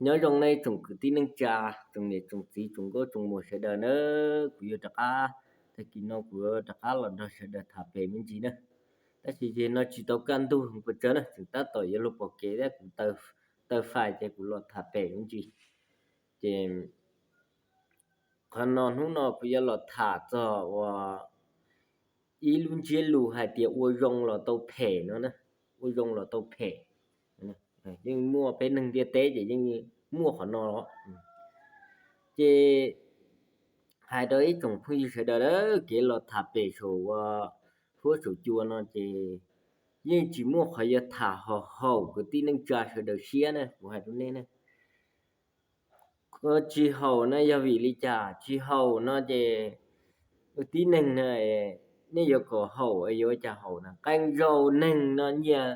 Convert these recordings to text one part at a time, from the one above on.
Nyob zoo nej tsoom kwv tij neej tsa, tsoom niam tsoom txiv, tsoom nkauj tsoom muam sawv daws na. Kuv yuav rov qab, tag kis no kuv yuav rov qab los nrog sawv daws tham pem me ntsis na. Tab sis yog no tsis tau kaj ntug heev pes tsawg na, tseem tab tom yuav luag pom kev thiab kuv taw fais ces kuv los tham pem me ntsis. Ces qhov no hnub no kuv yuav los tham txog uas ib lub ntsiab lus hais tias ua zoo los tau phem no, ua zoo los tau phem. Yeej muaj peb neeg ntiaj teb ces yeej muaj qhov no. Ces hais rau ib tsoom phooj ywg sawv daws, kev los tham pem saum ua huab saum cua no ces yeej tsis muaj qhov yuav tham ho haum kwv tij neej tsa sawv daws siab na, kuv hais rau nej na. Tsis haum no yog vim li cas? Tsis haum no ces tib neeg no nej yuav kom haum yuav ua cas haum na? Qee zaus neeg no nyias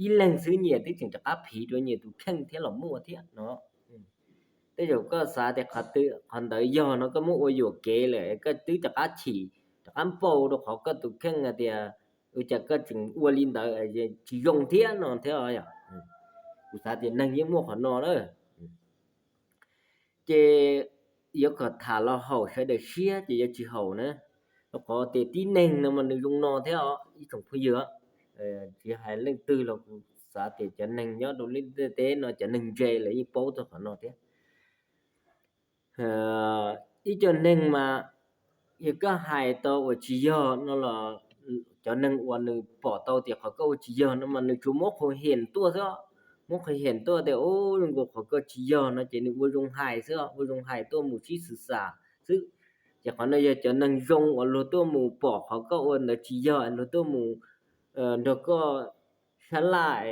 ib leeg xwb nyias twb tseem rov qab phiv rau nyias tus kheej thiab los muaj thiab no. Tej zaum koj xav tias qhov ntawd yog no koj muab ua yuam kev lawm koj twb rov qab chim, rov qab npau rau qhov koj tus kheej hais tias ua cas koj tseem ua li ntawd tsis zoo thiab no thiab. Kuv xav tias neeg yeej muaj qhov no na. Ces yuav kom tham los haum sawv daws siab ces yuav tsis haum na. Rau qhov tias tib neeg no mas nws zoo no thiab os ib tsoom phooj ywg. Tsis hais leej twg los kuv xav tias cov neeg nyob rau lub ntiaj teb no cov neeg ntse lawv yeej paub txog qhov no thiab. Ib co neeg mas yog koj hais tau uas tsis yog no los cov neeg uas nws pom tau tias qhov koj ua tsis yog no mas nws tsuas muab qhov hiam tuaj xwb, muab qhov hiam tuaj tias zoo nkaus qhov koj tsis yog no ces nws ua zoo hais xwb, ua zoo hais tuaj mus sib xwm xam xwb. Ces qhov no yog cov neeg zoo uas luag tuaj mus pom qhov koj ua ntawd tsis yog, luag tuaj mus nrog koj sab laj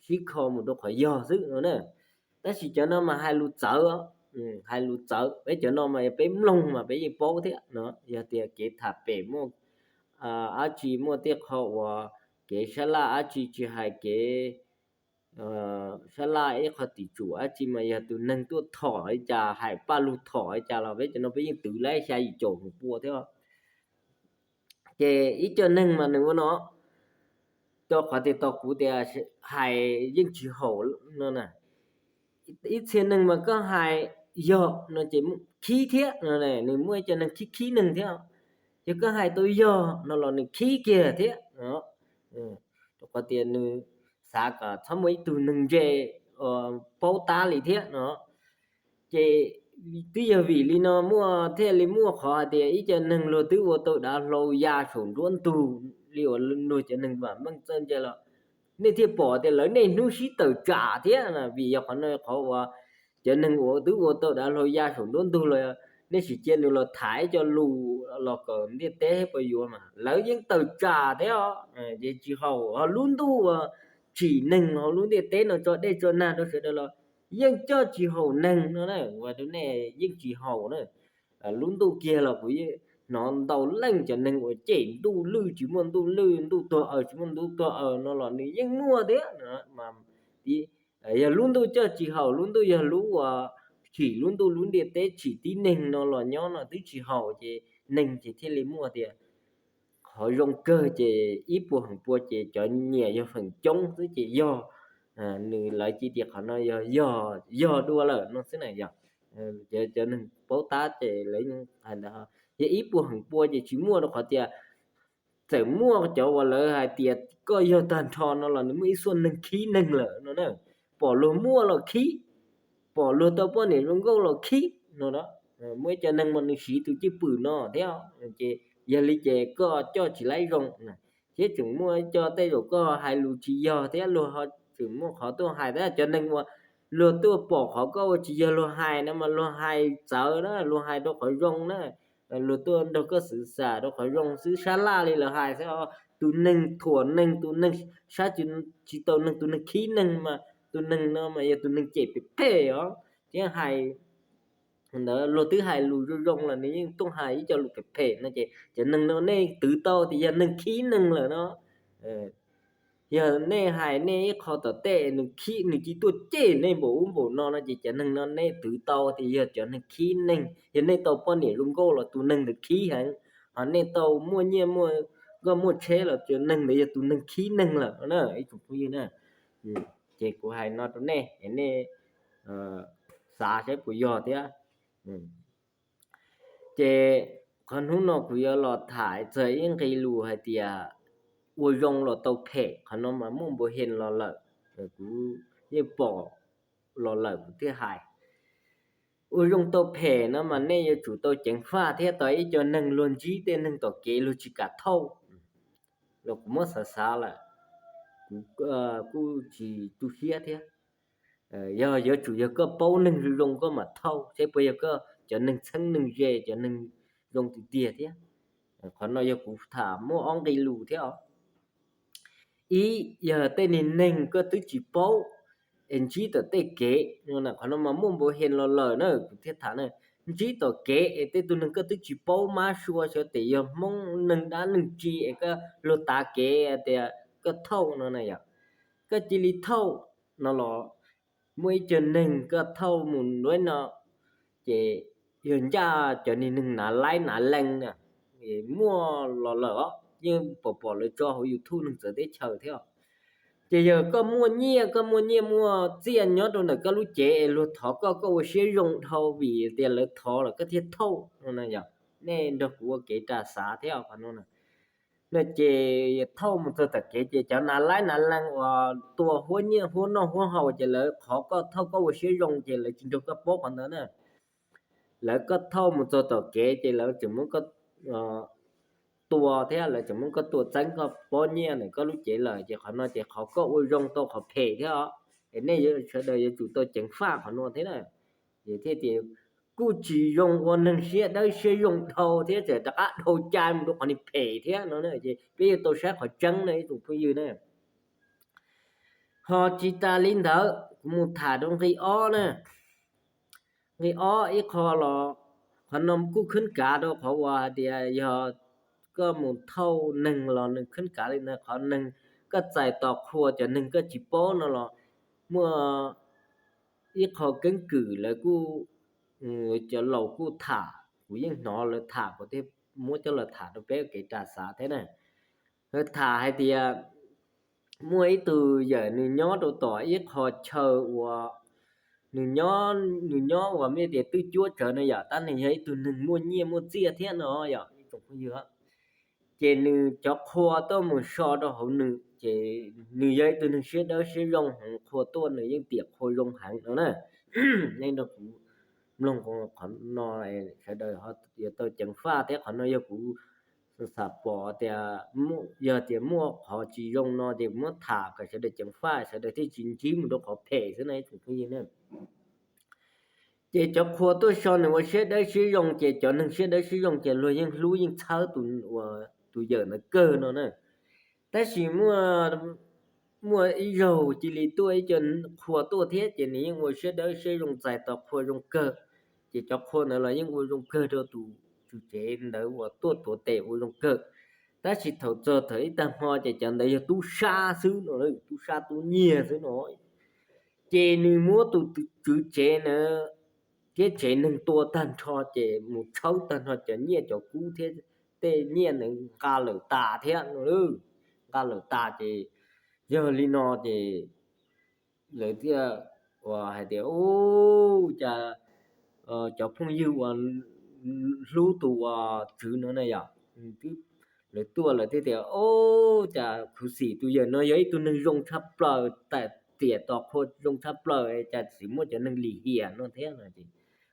sib kho mus rau qhov yog xwb no na. Tab sis cov no mas hais lus txawv, hais lus txawv, peb cov no mas peb mloog mas peb yeej paub thiab no. Yog tias kev tham pem muaj dab tsi, muaj tej qho uas kev sab laj dab tsi, tsis hais kev sab laj ib qho tim tsum dab tsi mas yog tus neeg tuaj thom li cas, hais paj lug thom li cas los peb cov no peb yeej twv laib xya yim caum pua thiab. Ces ib co neeg mas nws ua no, rau qhov tias tau kuv tias hais yeej tsis haum no na. Ib txhia neeg mas koj hais yog no ces khib thiab no, nws muaj ib co neeg khib khib neeg thiab. Yog koj hais tau yog no los nws khib kiag thiab. Rau qhov tias nws xav kom txhob muaj ib tug neeg ntse paub tab li thiab no. Ces twb yog vim li no muaj thiaj li muaj qhov hais tias ib co neeg luag twb ua tau dav hlau ya saum nruab ntug li uas luag cov neeg vam meej txawj ntse los nej thiaj pom tias lawv niaj hnub sib tawm tsam thiab. Vim yog qhov no qhov uas cov neeg uas twb ua tau dav hlau ya saum nruab ntug los nej sim cia nws los tham ib co lus los kom ntiaj teb puas yuav mas lawv yeej tawm tsam thiab os. Ces tsis haum, ho lub ntuj uas tsim neeg hauv lub ntiaj teb no tso dej tso nag rau sawv daws los yeej coj tsis haum neeg no na, ua rau nej yeej tsis haum na. Lub ntuj kiag los kuv yeej hnov ntau leej cov neeg uas cem ntuj lwj tsis muaj ntuj lwj, ntuj tuag aws tsis muaj ntuj tuag aws no los nws yeej muaj thiab. Yog lub ntuj coj tsis haum, lub ntuj yog lub uas tsim lub ntuj lub ntiaj teb tsim tib neeg no los nyob no twb tsis haum ces neeg ces thiaj li muaj tias qhov zoo kawg ces ib puas feem pua ces cov nyiam yog feem coob xwb ces yog, nws lawv cia tias qhov no yog, yog dua lawm no xwb na yog. Cov neeg paub tab ces lawv hais ntawd, yog ib puas feem pua ces tsis muaj rau qhov tias txawm muaj cov uas lawv hais tias koj yog tag nrho no los nws muaj ib xuaj neeg khib neeg lawm no na. Pom luag muaj los khib, pom luag tau poj niam zoo nkauj los khib no. Muaj ib co neeg mas nws siv tus cwj pwm no thiab ces yog li ces koj coj tsis laib zoo. Thiab tseem muaj ib co tej zaum koj hais lus tsis yog thiab luag ho tseem muaj qhov tuaj hais thiab. Cov neeg uas luag tuaj pom qhov koj ua tsis yog luag hais no mas luag hais txawv na, luag hais rau qhov zoo na. Luag tuaj nrog koj xwv xam rau qhov zoo xwb, sab laj li lawv hais xwb. Tus neeg thuam neeg, tus neeg saib tsis taus neeg, tus neeg khib neeg mas tus neeg no mas yog tus neeg cem phem phem os. Thiab hais ntawd luag twb hais lus zoo zoo los nws yeej tuaj hais ib co lus phem phem no ces cov neeg no nej twv tau tias yog neeg khib neeg lawm no. Yog nej hais nej ib qho tom tej nws khib, nws cia tuaj cem nej npaum ub npaum no no ces cov neeg no nej twv tau tias yog cov neeg khib neeg. Yog nej tau poj niam zoo nkauj los tus neeg ntawd khib heev, ho nej tau muaj nyiaj muaj nkoj muaj tsheb los cov neeg ntawd yog tus neeg khib neeg lawm no na ib tsoom phooj ywg na. Ces kuv hais no rau nej, nej xav saib puas yog thiab. Ces qhov hnub no kuv yuav los tham txog ib nqe lus hais tias ua zoo los tau phem, qhov no mas muaj npau hees los lawm, kuv yeej pom los lawm kuv thiaj hais. Ua zoo tau phem no mas nej yuav tsum tau ceev faj thiab, tau ib co neeg luag ntsib tej neeg tom kev luag tsis kam thauj los kuv muab xav xav lawm, kuv kuj tsis tu siab thiab. Yog yuav tsum yog koj paub neeg zoo zoo koj mam thauj, saib puas yog koj cov neeg txheeb neeg ze, cov neeg zoo tiag tiag thiab. Qhov no yog kuv tham muaj ob nqe lus thiab os. Ib, yog tej neeg koj twb tsis paub es ntsib tom tej kev, qhov no mas muaj npau hees los lawm na kuv thiaj tham na. Ntsib tom kev es tej tug neeg koj twb tsis paub mab sua, xyov tes yog Hmoob neeg dab neeg tsi es koj luag tav kev tias koj thauj no na yom, koj cia li thauj no los muaj ib co neeg koj thauj mus nruab no, ces yog ncaj cov neeg nav laib nav lees na, muaj los lawm os, yeej pom pom lawv tso hauv YouTube neeg txawv teb chaws thiab. Ces yog koj muaj nyiaj, koj muaj nyiaj muaj txiaj nyob rau ntawm koj lub cev es luag thov koj, koj ua siab zoo dhau vim tias lawv thov los koj thiaj thauj no na yom. Nej nrog kuv ua kev ras xav thiab qhov no na. No ces thauj mus txog tom kev ces cov nav laib nav lees uas tua huab nyiaj huab noj huab haus ces lawv qhov koj thauj koj ua siab zoo ces lawv tsis nrog koj paub qhov ntawd na. Lawv koj thauj mus txog tom kev ces lawv tseem muab koj tua thiab lawv tseem muab koj tua txeeb koj pob nyiaj ntawm koj lub cev lawm, ces qhov no ces qhov koj ua zoo tau qhov phem thiab os. Es nej sawv daws yuav tsum tau ceev faj qhov no thiab na. Ces thiaj tias kuj tsis zoo ua neeg siab dawb siab zoo dhau thiab tseem rov qab dhau cai mus rau qhov niag phem thiab no ces peb yuav tau saib qhov tseeb na ib tsoom phooj ywg na. Ho tsis tas li ntawd kuv mus tham rau nqe ob na. Nqe ob ib qho los, qhov no kuj khwb kav rau qhov uas hais tias yog koj mus thauj neeg los nws khwb kav li ntawd, qhov neeg koj txais tos qhua cov neeg koj tsis paub no los muaj ib qho keeb kwm lawv kuj, cov laus kuj tham, kuv yeej hnov lawv tham kuv thiaj muab coj los tham rau peb kev ras xav thiab na. Lawv tham hais tias muaj ib tug yawm nws nyob rau tom ib qho chaw uas nws nyob, nws nyob uas mej tias twb cuab tsawv no yom, tab nws yog ib tug neeg muaj nyiaj muaj txiaj thiab no yom ib tsoom phooj ywg. Ces nws cov qhua tuaj mus so rau hauv nws, ces nws yog ib tug neeg siab dawb siab zoo heev, qhua tuaj nws yeej tiam qhua zoo heev no na. Nej nrog kuv mloog qhov no, sawv daws yuav tau ceev faj thiab. Qhov no yog kuv xam pom tias yog tias muaj qhov tsis zoo no ces muab tham kom sawv daws ceev faj, sawv daws thiaj tsis ntsib mus rau qhov phem xwb na ib tsoom phooj ywg na. Ces cov qhua tuaj so nws ua siab dawb siab zoo, ces cov neeg siab dawb siab zoo ces luag yeej hlub yeej txhawb tus, tus yawm ntawd kawg no na. Tab sis muaj, muaj ib zaug cia li tuaj ib co qhua tuaj thiab, ces nws yeej ua siab dawb siab zoo txais tos qhua zoo kawg. Ces cov qhua ntawd los yeej ua zoo kawg rau tus tswv tsev ntawd uas tuaj tuav tes ua zoo kawg. Tab sis thaum txog thaum ib tag hmo ces cov ntawd yog tub sab xwb no, tub sab tub nyiag xwb no. Ces nws muab tus tswv tsev na thiab tsev neeg tua tag nrho, ces mus tshawb tag nrho cov nyiaj cov kub thiab tej nyiaj ntawd nqa lawm tas thiab no. Nqa lawm tas ces yog li no ces lawv thiaj uas hais tias, u, cas cov phooj ywg uas hlub tus uas tswv no na yom, twb, lawv tuaj lawv thiaj tias, u, cas khuv xim tus yawm no yog ib tug neeg zoo tshaj plaws, tiam tos qhua zoo tshaj plaws, cas tsis muaj cov neeg lim hiam no thiab no.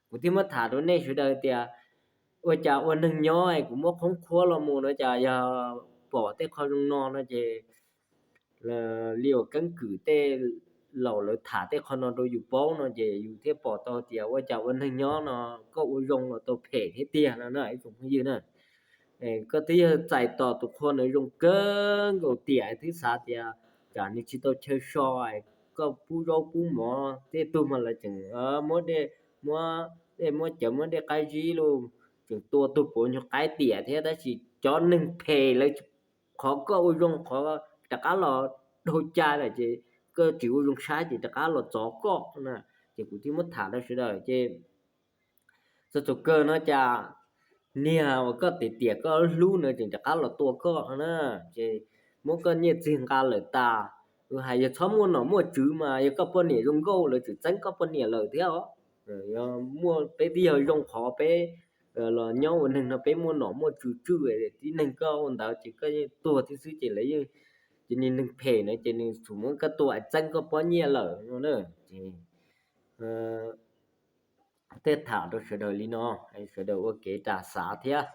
Kuv thiaj muab tham rau nej sawv daws tias ua cas ua neeg nyob es kuv muab qhoob qhuab los mus no cas yog pom tej qho zoo no no ces li uas keeb kwm tej laus lawv tham tej qho no rau yus paub no ces yus thiaj pom tau tias ua cas ua neeg nyob no koj ua zoo los tau phem thiab tiag no na ib tsoom phooj ywg na. Koj twb yog txais tos tus qhua ntawd zoo kawg nkaus tiam twb xav tias tsam nws tsis tau chaw so, koj pub zaub pub mov, tej tug mas lawv tseem muab dej, muab dej muab cawv muab dej qaib zib los tseem tua tug puav nyuag qaib tiam thiab, tab sis cov neeg phem lawv qhov koj ua zoo qhov rov qab los dhau cai lawm ces koj tsis ua zoo saib ces rov qab los txov koj na. Ces kuv thiaj muab tham rau sawv daws ces txog thaum kawg no cas niag uas koj tiam tiam koj hlub no tseem rov qab los tua koj na, ces muab koj nyiaj txiag nqa lawm tas, Hais yog txhob muaj nom muaj tswv mas yog koj poj niam zoo nkauj lawv tseem txeeb koj poj niam lawm thiab os. Yog muaj peb twb yog zoo qhov peb los nyob ua neeg no peb muaj nom muaj tswv tswj, tib neeg koj ua ntawd ces koj yeej tuag thiab xwb ces lawv yeej, ces nws neeg phem na ces nws txhum muab koj tua txeeb koj pob nyiaj lawm no na. Ces tej tham rau sawv daws li no, sawv daws ua kev ras xav thiab.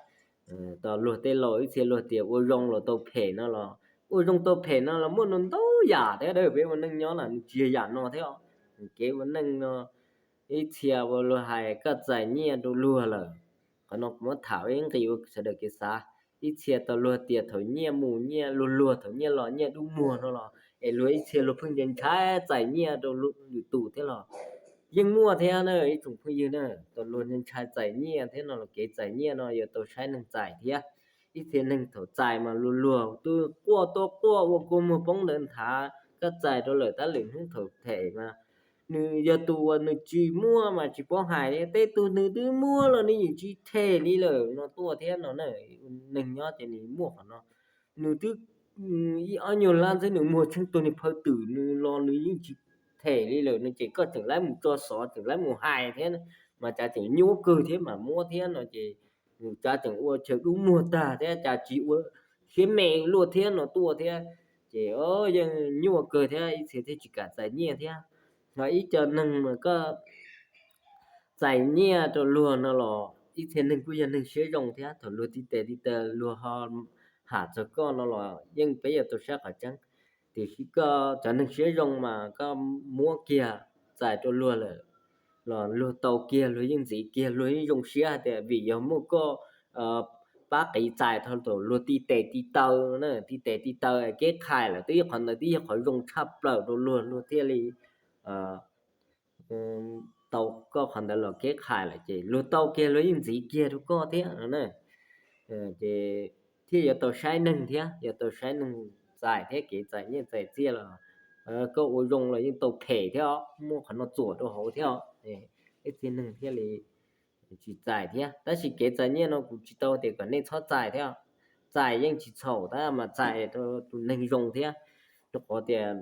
Tau luag tej laus ib txhia luag tias ua zoo los tau phem no los, ua zoo tau phem no los muaj ntau ntau yam thiab, peb ua neej nyob na nws tsis yog yam no thiab. Kev ua neej no ib txhia ua luag hais koj txais nyiaj rau luag lawm. Qhov no kuv muab tham ib nqis ua sawv daws kev xav. Ib txhia tau luag tias thaum nyiaj mus nyiaj luag luag, thaum nyiaj los nyiaj dub muag no los es luag ib txhia luag pheej ntshai txais nyiaj rau lwm tus thiab los yeej muaj thiab na ib tsoom phooj ywg na. Tau luag ntshai txais nyiaj thiab no los kev txais nyiaj no yuav tau saib neeg txais thiab. Ib txhia neeg thaum txais mas luag luag twb quaj tuaj quaj ua kua muag poob ntawd nthav, koj txais rau lawm tab lwm hnub thaum them mas nws yog tus uas nws tsis muaj mas tsis paub hais li, tej tug nws twb muaj los nws yeej tsis them li lawm no tuaj thiab no na. Neeg nyob ces nws muaj qhov no, nws twb ib ob nyuag lab ntxwb nws muag tsheej tuag nws phaw twm nws los nws yeej tsis them li lawm no ces koj tseem laib mus tso xov tseem laib mus hais thiab mas cas tseem nyuaj kawg thiab mas muab thiab no ces cas tseem ua chaw dub muag tag thiab cas tsis ua siab me luaj thiab no tuaj thiab. Ces yeej nyuaj kawg thiab ib txhia thiaj tsis kam txais nyiaj thiab. Ho ib co neeg mas koj txais nyiaj rau luag no los ib txhia neeg kuj yog neeg siab zoo thiab, thaum luag tib tes tib taw luag ho ham txog koj no los yeej peb yuav tau saib qhov tseeb. Tiam sis koj cov neeg siab zoo mas koj muab kiag txais rau luag lawm los luag tau kiag luag yeej ntxiv kiag luag yeej zoo siab hais tias vim yog muaj koj pab qiv txais thaum luag tib tes tib taw na, tib tes tib taw kev khais lawm twb yog qhov ntawd twb yog qhov zoo tshaj plaws rau luag luag thiaj li tau koj qhov ntawd los kev khais lawm ces luag tau kiag luag yeej ntxiv kiag rau koj thiab no na. Ces thiaj yuav tau saib neeg thiab yuav tau saib neeg txais thiab kev txais nyiaj txais txiaj los koj ua zoo los yeej tau phem thiab os, muaj qhov no txuam rau hauv thiab os. Ib txhia neeg thiaj li tsis txais thiab. Tab sis kev txais nyiaj no kuv tsis tau tias kom nej txhob txais thiab, txais yeej tsis txhaum tab mas txais rau tus neeg zoo thiab, rau qhov tias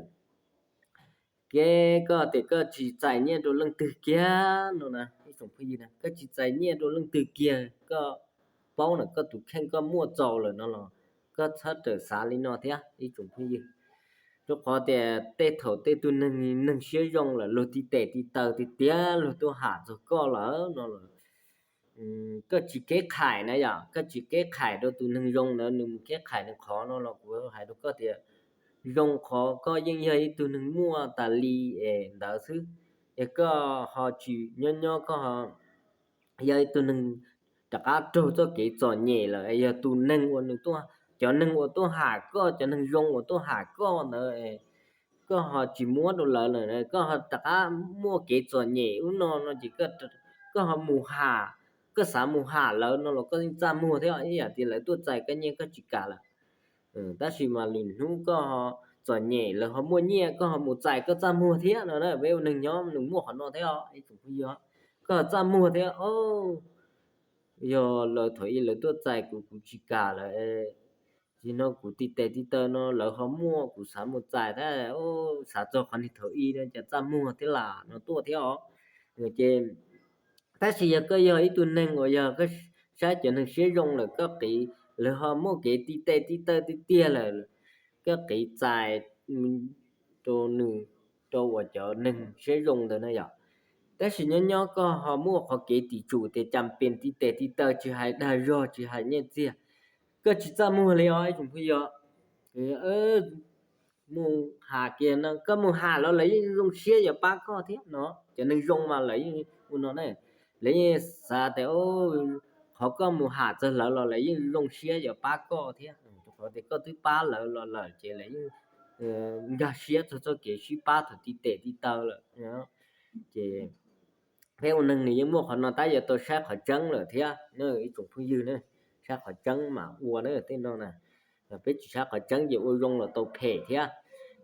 kev koj tias koj tsis txais nyiaj rau leej twg kiag no na ib tsoom phooj ywg na, koj tsis txais nyiaj rau leej twg kiag koj paub na koj tus kheej koj muaj txaus lawm no los koj txhob rawm xav li no thiab ib tsoom phooj ywg. Rau qhov tias tej thaum tej tug neeg neeg siab zoo lawm luag tib tes tib taw tiag tiag luag tuaj ham txog koj lawm no los koj tsis kev khais na yom, koj tsis kev khais rau tus neeg zoo ntawd nws mus kev khais nws qhov no los kuv hais rau koj tias zoo qhov koj yeej yog ib tug neeg muaj tas li es ntawd xwb, es koj ho tsis nyob nyob koj ho yog ib tug neeg rov qab raug txoj kev txom nyem lawm es yog tus neeg uas nws tuaj, cov neeg uas tuaj ham koj, cov neeg zoo uas tuaj ham koj ntawd koj ho tsis muab rau lawv lawm, koj ho rov qab muaj kev txom nyem ub no no ces koj ho mus ham, koj xav mus ham lawv no los koj yeej txaj muag thiab ib yam tias lawv tuaj txais koj nyiaj koj tsis kam lawm. Tab sis mas lwm hnub koj ho txom nyem lawv ho muaj nyiaj koj ho mus txais koj txaj muag thiab no na, peb ua neeg nyob nws muaj qhov no thiab os ib tsoom phooj ywg, koj ho txaj muag thiab. Yog lawv thaum ub lawv tuaj txais kuv kuv tsis kam lawm, tsis no kuv tib tes tib taw no lawv ho muaj kuv xav mus txais thiab, xav txog qhov niag thaum ub no cas txaj muag thiab lam no tuaj thiab os. Ces tab sis yog koj yog ib tug neeg uas yog koj saib cov neeg siab zoo lawm koj qiv, lawv ho muaj kev tib tes tib taw tiag tiag lawm, koj qiv txais rau nws, rau uas cov neeg siab zoo ntawd na yom. Tab sis nyob nyob koj ho muaj qhov kev tim tsum tias cas pes tib tes tib taw tsis hais dag zog tsis hais nyiaj txiag, koj tsis txaj muag li os ib tsoom phooj ywg. Mus ham kiag no koj mus ham los lawv yeej zoo siab yuav pab koj thiab no, cov neeg zoo mas lawv yeej ua no ne, lawv yeej xav tias qhov koj mus ham txog lawv los lawv yeej zoo siab yuav pab koj thiab, rau qhov tias koj twb pab lawv los lawm ces lawv yeej nkag siab txog txoj kev sib pab thaum tib tes tib taw lawm. Ces peb ua neeg nws yeej muaj qhov no tab yuav tau saib qhov tseeb lawm thiab ib tsoom phooj ywg na, saib qhov tseeb mam ua na tej no na. Peb tsis saib qhov tseeb ces ua zoo los tau phem thiab.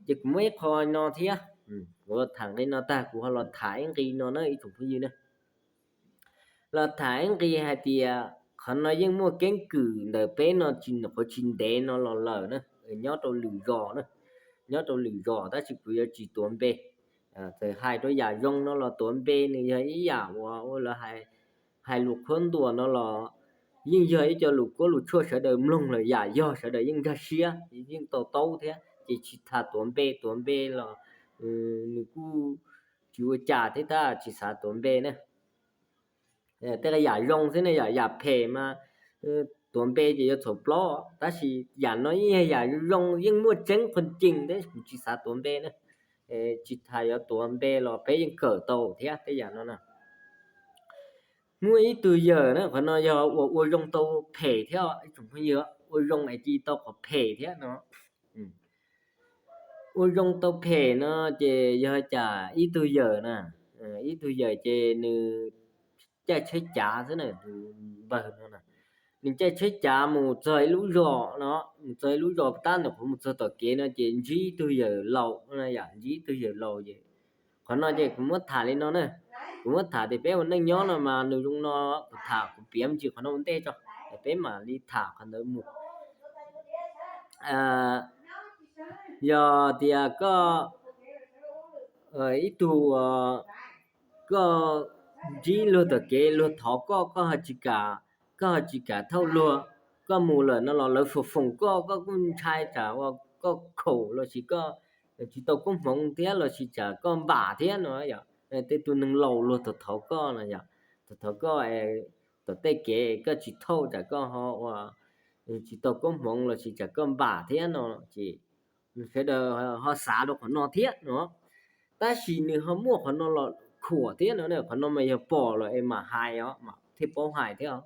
Ces kuv muaj ib qho no thiab, kuv tham nqi no tag kuv ho los tham ib nqi no na ib tsoom phooj ywg na. Los tham ib nqi hais tias qhov no yeej muaj keeb kwm ntawm peb no tsis, qhov tsis ntev no los lawm na, nyob rau lwm zos na. nyob rau lwm zos, tab sis kuv yuav tsis tuav npe. Txawm hais rau yam zoo no los tuav npe nws yog ib yam uas ua lawv hais lus qhuab ntuas no los yeej yog ib co lus kuab lus tshuaj sawv daws mloog lawm yam yog sawv daws yeej nkag siab yeej to taub thiab, ces tsis tas tuav npe, tuav npe los nws kuj tsis ua cas thiab tab sis tsis xav tuav npe na. Tej yam zoo xwb ne, yam phem mas tuav npe ces yuav txhaum plaub, tab sis yam no yeej yam zoo, yeej muaj tseeb qhov cim thiab, tsis xav tuav npe na. Tsis tas yuav tuav npe los peb yeej kawm tau thiab tej yam no na. Muaj ib tug yawm na, qhov no yog uas ua zoo tau phem thiab, ib tsoom phooj ywg, ua zoo es cia tau qhov phem thiab no. Ua zoo tau phem no ces yog cas ib tug yawm na, ib tug yawm ces nws caij tsheb cav xwb na, nws caij tsheb cav mus txog ib lub zos no, mus txog ib lub zos tab ntawm qhuav mus txog tom kev no ces ntsib ib tug yawm laus, ntsib ib tug yawm laus es, qhov no ces kuv muab tham li no na, kuv muab tham tias peb ua neej nyob no mas nws zoo no, kuv tham kuv piav me ntsis qhov no ua ntej tso, peb mam li tham qhov ntawd mus. Yog tias koj ib tug, koj ntsib luag tom kev, luag thov koj, koj ho tsis kam, koj ho tsis kam thauj luag, koj mus lawm no los lawv foom foom koj, koj kuj ntshai tsam uas koj khaum los sis koj tsis tau koob hmoov thiab los sis tsam koj npam thiab no yom. Tej tug neeg laus luag thov thov koj no yom, thov thov koj tom tej kev koj tsis thauj tsam koj ho ua tsis tau koob hmoov los sis tsam koj npam thiab no ces sawv daws ho xav rau qhov no thiab no. Tab sis nws ho muaj qhov no los khuam thiab no, qhov no mas yog pom lawm es mam hais os, mam thiaj paub hais thiab.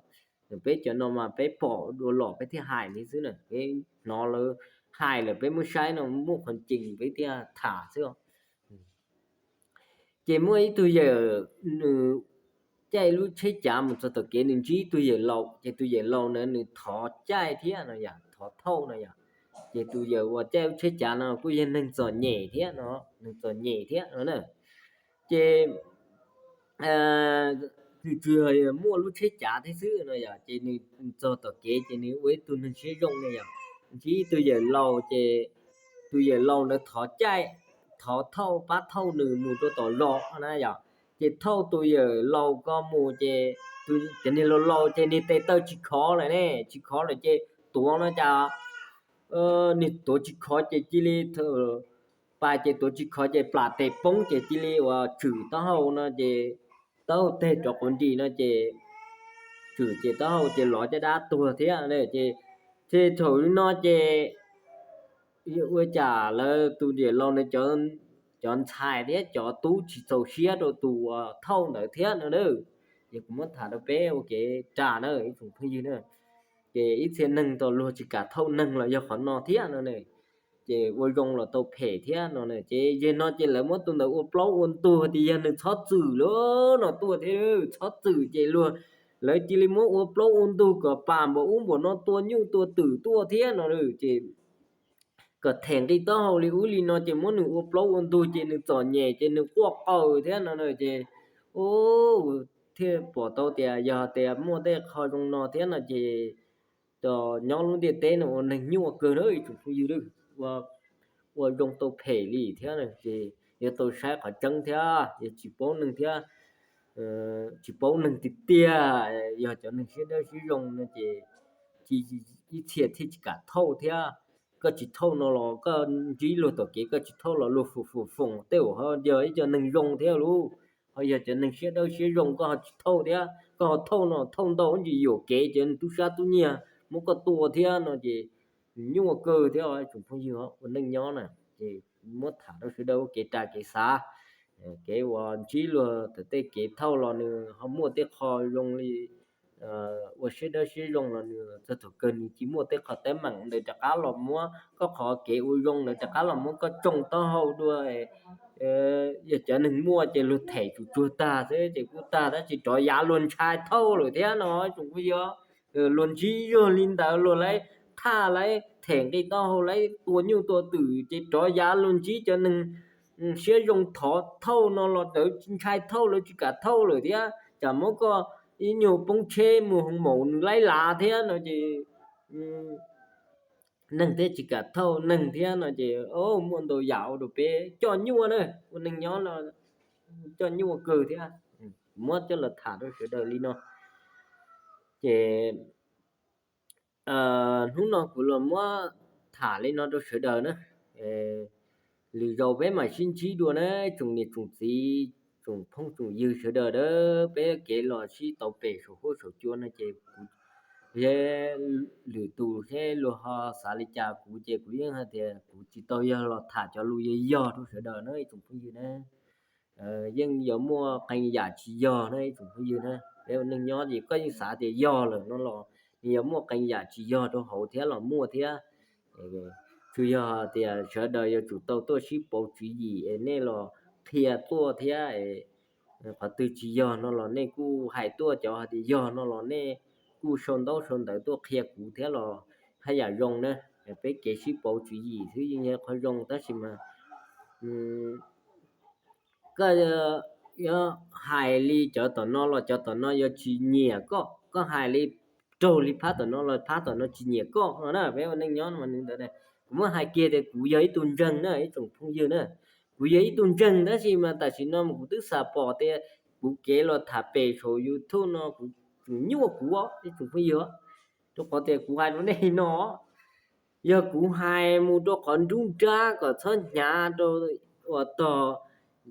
Peb cov no mas peb pom dua los peb thiaj hais li xwb na, peb hnov lawv hais lawm peb muab saib no muaj qhov cim peb thiaj tham xwb. Ces muaj ib tug yawm, nws caij lub tsheb cav mus txog tom kev nws ntsib ib tug yawm laus, ces tus yawm laus na nws thov caij thiab no yom, thov thauj no yom. Ces tus yawm uas caij lub tsheb cav no kuj yog neeg txom nyem thiab no, neeg txom nyem thiab no na. Ces nws tsuas yog muaj lub tsheb cav thiab xwb no yom, ces nws txog tom kev ces nws ua ib tug neeg siab zoo no yom, ntsib ib tug yawm laus ces tus yawm laus ntawd thov caij, thov thauj, pab thauj nws mus rau tom zos na yom. Ces thauj tus yawm laus ko mus ces cov niag laus laus ces niag tes taw tsis khov lawm ne, tsis khov lawm ces tuav no cas, niag tuav tsis khov ces cia li, pais ces tuav tsis khov ces plam tes poob ces cia li uas tswm taub hau no ces taub hau teg rov quav nris no ces tswm ces taub hau ces lov caj dab tuag thiab. Ces thaum no ces ua cas lawv tus yawm laus ntawd cov ntxhais thiab cov tub tsis txaus siab rau tus uas thauj ntawd thiab no na. Ces kuv muab tham rau peb ua kev ras na ib tsoom phooj ywg na. Ces ib txhia neeg tau luag tsis kam thauj neeg los yog qhov no thiab no na. Ces ua zoo los tau phem thiab no na. Ces yog no ces lawv muab tus ntawd ua plaub ua ntug tias yog nws txhob txwm lawm no tuaj thiab, txhob txwm ces luag, lawv cia li muab ua plaub ua ntug kom pam npaum ub npaum no tua nyuj tua twm tuaj thiab no. Ces kom them nqi taub hau li ub li no ces muab nws ua plaub ua ntug ces nws txom nyem ces nws quaj qw thiab no na. Ces thiaj pom tau tias yog tias muaj tej qho zoo no thiab no ces nyob lub ntiaj teb no ua neeg nyuaj kawg na ib tsoom phooj ywg, ua zoo tau phem li thiab ces yuav tau saib qhov tseeb thiab, yog tsis paub neeg thiab, tsis paub neeg tiag tiag, yog cov neeg siab dawb siab zoo no ces ib txhia thiaj tsis kam thauj thiab. Koj tsis thauj no los koj ntsib luag tom kev koj tsis thauj los luag foom foom foom tej uas ho yog ib co neeg zoo thiab lauj, ho yog cov neeg siab dawb siab zoo koj ho tsis thauj thiab, koj ho thauj no thauj ntau ntsis yuam kev cov tub sab tub nyiag muab koj tua thiab no ces nyuaj kawg thiab tsoom phooj ywg ua neej nyob na. Ces muab tham rau sawv daws ua kev ras kev xav, kev uas ntsib luag tom tej kev thauj los nws ho muaj tej qho zoo li ua siab dawb siab zoo los nws txog thaum kawg nws cia muaj tej qho teeb meem ntawd rov qab los muab koj qhov kev ua zoo ntawd rov qab los muab koj tsoo taub hau dua. Yog cov neeg muaj ces luag them tsuj tsuag tag xwb ces kuj tag tab sis rov yav luag ntshai thauj lawm thiab no tsoom phooj ywg. Luag ntsib zog li ntawd luag lawv thaj lawv them nqi taub hau lawv tua nyuj tua twm ces rov yav luag ntsib cov neeg siab zoo thov thauj no los lawv ntshai thauj lawv tsis kam thauj lawm thiab tsam muab koj ib nyuag poob tsheb muag hoo maum nws laib lav thiab no ces neeg thiab tsis kam thauj neeg thiab no ces muaj ntau yam ua rau peb coj nyuaj na, ua neeg nyob no coj nyuaj kawg thiab. Muab coj los tham rau sawv daws li no ces hnub no kuv los muab tham li no rau sawv daws na. Lwm zaus peb mam sib ntsib dua na, tsoom niam tsoom txiv, tsoom phooj tsoom ywg sawv daws a, peb kev los sib tau pem saum huab saum cua no ces kuv thiab lwm tus thiab luag ho xav li cas kuv ces kuv yeej hais tias kuv tsis tau yog los tham cov lus yog yog rau sawv daws na ib tsoom phooj ywg na. Yeej yuav muaj qee yam tsis yog na ib tsoom phooj ywg na. Peb ua neeg nyob ces koj yeej xav tias yog lawm no los nws yuav muaj qee yam tsis yog rau hauv thiab los muaj thiab. Tsuas yog tias sawv daws yuav tsum tau tuaj sib pauv tswv yim es nej los qhia tuaj thiab. Qhov twg tsis yog no los nej kuj hais tuaj, cov hais tias yog no los nej kuj sau ntaub sau ntawv tuaj qhia kuv thiab los haj yam zoo na. Peb kev sib pauv tswv yim xwb yeej yog qhov zoo tab sis mas koj yuav hais li cov tom no los cov tom no yuav tsis nyiam koj, koj hais li raug li phab tom no los phab tom no tsis nyiam koj no na. Peb ua neej nyob no mas nws ntawd, kuv muab hais kiag tias kuv yog ib tug ntseeg na ib tsoom phooj ywg na. Kuv yog ib tug ntseeg tab sis mas tam sim no mas kuv twb xam pom tias kuv kev los tham pem saum YouTube no kuv tseem nyuaj kuv ib tsoom phooj ywg, rau qhov tias kuv hais rau nej no yog kuv hais mus rau qhov nruab nrab kom txhob hnyav rau uas tog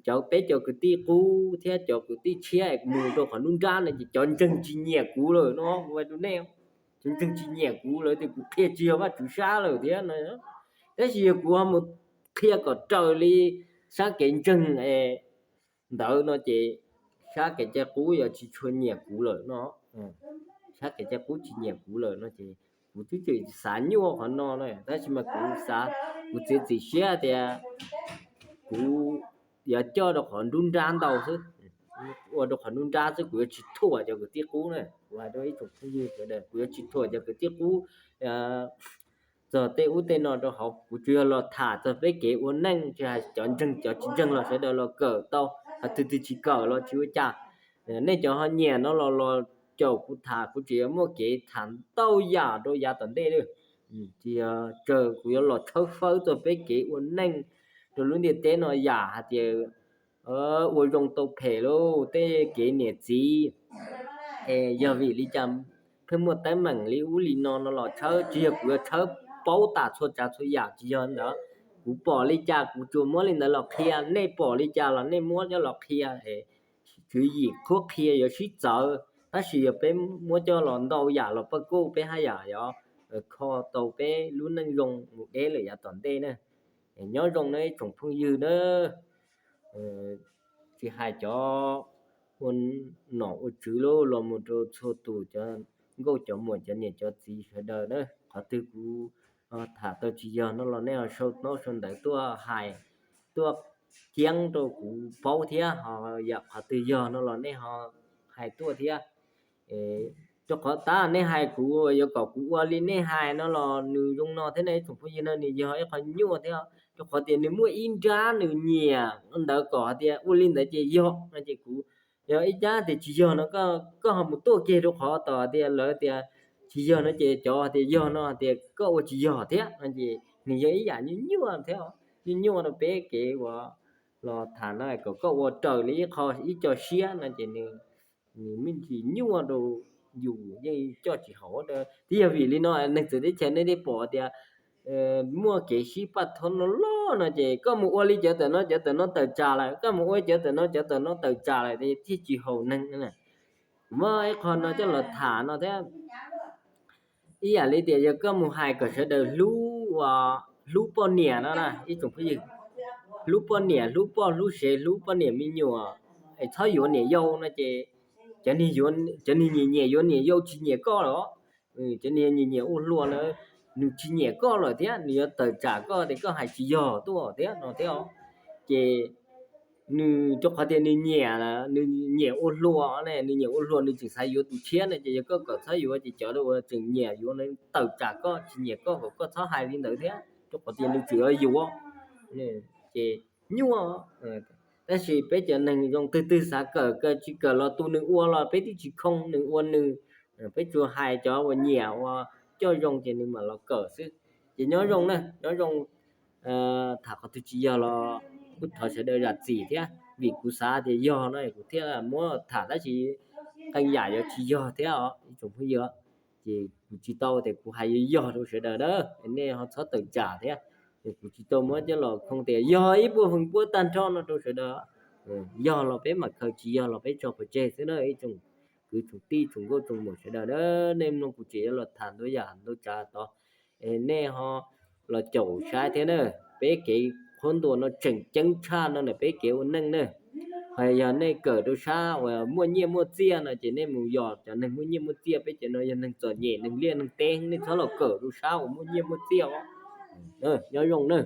cov peb cov kwv tij qub thiab cov kwv tij tshiab mus rau qhov nruab nrab no ces cov ntseeg tsis nyiam kuv lawm no kuv hais rau nej. Cov ntseeg tsis nyiam kuv lawm tias kuv qhia tsis yog Vajtswv sab lawm thiab no. Tab sis yog kuv ho mus qhia kom raws li sab kev ntseeg ntawd no ces sab kev cai qub yuav tsis tshua nyiam kuv lawm no. Sab kev cai qub tsis nyiam kuv lawm no ces kuv twb tseem xav nyuaj qhov no na tab sis mas kuv xav, kuv txiav txim siab tias kuv yuav coj rau qhov nruab nrab ntau xwb, ua rau qhov nruab nrab xwb, kuv yuav tsis thuam cov kwv tij qub na. Kuv hais rau ib tsoom phooj ywg sawv daws kuv yuav tsis thuam cov kwv tij qub txog tej ub tej no rau hauv, kuv tsuas yog los tham txog peb kev ua neej, tsis hais cov ntseeg cov tsis ntseeg los sawv daws los kawm tau, hos tus twg tsis kawm los tsis ua cas. Nej cov ho nyiam no los los caum kuv tham, kuv tseem yuav muaj kev tham ntau yam rau yav tom ntej lawm. Tsis yog tsawg, kuv yuav los tshawb fawb txog peb kev ua neej rau lub ntiaj teb no yam hais tias ua zoo tau phem lauj, tej kev niam txiv es yog vim li cas pheej muaj teeb meem li ub li no no los tshawb, tsis yog kuv yuav tshawb paub tas txhua tsav txhua yam, tsis yog ntawd. Kuv pom li cas kuv tsuas muab li ntawd los qhia, nej pom li cas los nej muab coj los qhia. Tswv yim qhuab qhia yuav sib txawv, tab sis yog peb muab coj los ntau yam los paj kuj peb haj yam yuav kho tau peb lub neej zoo mus deb lawm yav tom ntej na. Nyob zoo na ib tsoom phooj ywg na, tsis hais cov ua nom ua tswv los mus rau txhua tus cov nkauj cov muam cov niam cov txiv sawv daws na, qhov twg kuv tham tau tsis yog no los nej ho sau ntaub sau ntawv tuaj hais, tuaj ceeb rau kuv paub thiab, ho yam qhov twg yog no los nej ho hais tuaj thiab. Rau qhov tab nej hais kuv yuav kom kuv ua li nej hais no los nws zoo no thiab ne, ib tsoom phooj ywg na, nws yog ib qho nyuaj thiab, rau qhov tias nws muaj ib nrab nws nyiam ntawd kom hais tias ua li ntawd ces yog no ces kuv yog ib cab tias tsis yog no, koj ho mus tuaj kiag rau qhov tom tias lawv tias tsis yog no ces cov tias yog no tias koj ua tsis yog thiab no ces nws yog ib yam nyuaj nyuaj thiab, nyuaj nyuaj rau peb kev uas los tham no kom koj ua raws li ib qho ib co siab no ces nws me ntsis nyuaj rau yus yeej coj tsis haum. Twb yog vim li no neeg txawv teb chaws nej thiaj pom tias muaj kev sib paj thob no loj no ces koj mus ua li cov tawm no cov tawm no tawm tsam lawm, koj mus ua cov tawm no cov tawm no tawm tsam lawm thiaj tsis haum neeg. Kuv muab ib qho no coj los tham no thiab. Ib yam li tias yog koj mus hais kom sawv daws hlub, hlub poj niam no na ib tsoom phooj ywg, hlub poj niam hlub poj hlub sev hlub poj niam me nyuam, es txhob yuav niam yau no ces cov niag nyiam nyiam yuav niam yau tsis nyiam koj los, cov niag nyiam nyiam ua hluas na, nws tsis nyiam koj lawm thiab nws yuav tawm tsam koj tias koj hais tsis yog tuaj thiab no thiab. Ces nws rau qhov tias nws nyiam, nws nyiam ua hluas ne, nws nyiam ua hluas nws tseem xav yuav tus tshiab no ces yog koj kom txhob yuav ces cov uas tseem nyiam yuav no tawm tsam koj tsis nyiam koj kom koj txhob hais li ntawd thiab rau qhov tias nws tseem yuav yuav. Ces nyuaj, tab sis peb cov neeg zoo twg twg xav kawm kawm tsis kawm los tus nws ua los peb twb tsis khoo nws ua nws, peb tsuas hais cov uas nyiam uas coj zoo ces nws mam los kawm xwb. Ces nyob zoo na, nyob zoo, tham qhov twg tsis yog los kuj thov sawv daws zam txim thiab, vim kuv xav tias yog no kuv thiaj muab tham, tab sis qee yam yuav tsis yog thiab os ib tsoom phooj ywg. Ces kuv tsis tau tias kuv hais yog yog rau sawv daws na, nej ho txhob tawm tsam thiab. Kuv tsis tau muab coj los khoo tias yog ib puas feem pua tag nrho no rau sawv daws. Yog los peb mam khaws, tsis yog los peb tso pov tseg xwb na ib tsoom kwv tsoom tij tsoom nkauj tsoom muam sawv daws na. Nej mloog kuv tseem yuav los tham ntau yam ntau tsav tod, es nej ho los caum saib thiab na. Peb kev qhuab ntuas no tseem ceeb tshaj no ntawm peb kev ua neej na. Hos yog nej kawm rau sab uas muaj nyiaj muaj txiaj no ces nej mus yos cov neeg muaj nyiaj muaj txiaj, peb cov no yog neeg txom nyem neeg liaj neeg teb, nej txhob los kawm rau sab uas muaj nyiaj muaj txiaj os. Nyob zoo na.